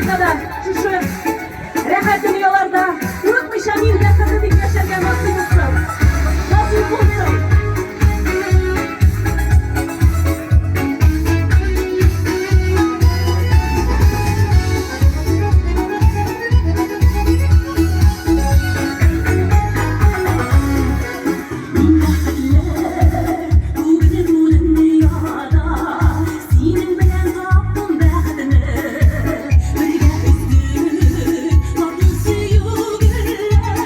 Барыгызга да шушы рәхәт дөньяларда курыкмыйча мин бәхетле дип яшәргә насыйп булсын. Насыйп булсын. Мин бәхетле түгел бу дөньяда, Синең белән таптым бәхетне. Бергә үстек татлы сөю гөлләр,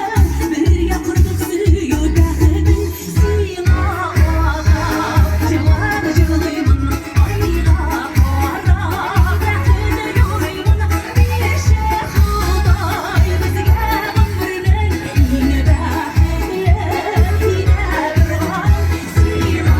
Бергә кордык сөю тәхетен. Сиңа атап җырлар җырлыймын, Айга карап бәхет юрыймын. Бирче Ходай безгә гомернең иң бәхетле итә торган. Сиңа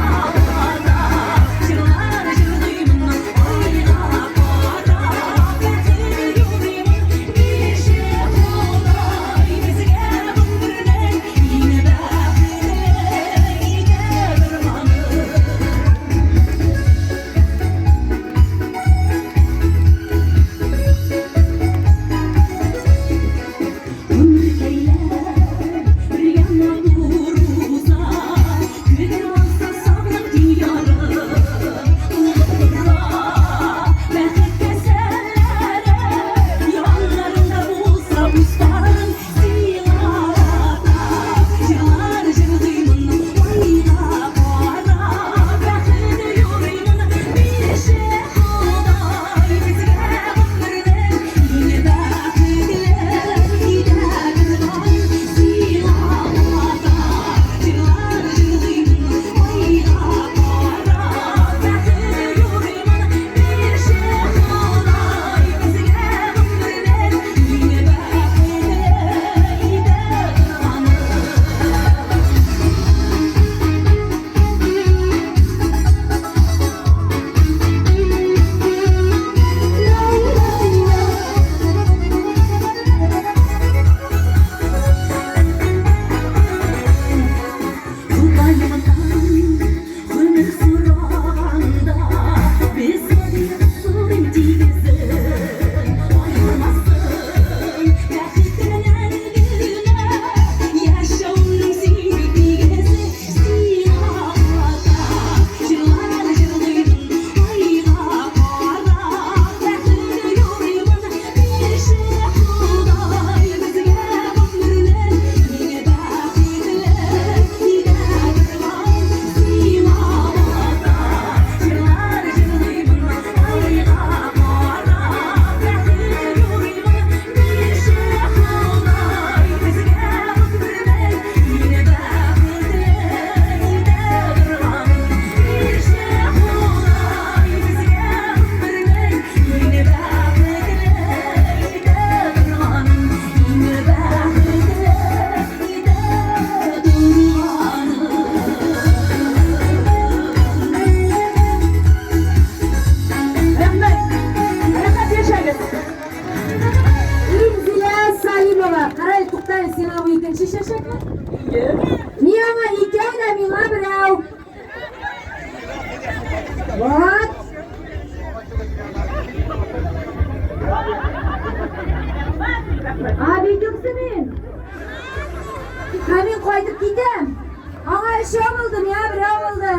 атап җырлар җырлыймын, Айга карап бәхет юрыймын. Бирче Ходай безгә гомернең иң бәхетле итә торган. Гомеркәйләр бергә матур уза, Көн алса саглык дөньяны, Тулып тора бәхет касәләре, Яннарыңда булса үз парың, Сиңа атап җырлар җырлыймын, Айга карап бәхет юрыймын, Бирче Ходай безгә гомернең иң бәхетле итә торган. Сиңа атап җырлар җырлыймын, Айга карап бәхет юрыймын, Бирче Ходай безгә гомернең иң бәхетле итә торган. Ходаемнан гомер сораганда, Безгә дип сорыйм тигезен, Аермасын бәхетеннән генә, Яшәүнең син бит нигезе. Сиңа атап җырлар җырлыймын, Айга карап бәхет юрыймын. Бирче Ходай безгә гомернең иң бәхетле итә торган. Сиңа атап җырлар җырлыймын, Айга карап бәхет юрыймын. Бирче Ходай безгә гомернең иң бәхетле итә торган. Бирче Ходай безгә гомернең иң бәхетле итә торган. Иң бәхетле итә торган. Рәхмәт! Рәхәт яшәгез! Илзилә Салимова. Кара әле, тукта әле, сиңа бу икенче чәчәкме? Ни аңа икәү дә, миңа берәү. Вот. А бит мин. Ә мин кайтып китәм. Аңа өчәү булды, миңа берәү булды.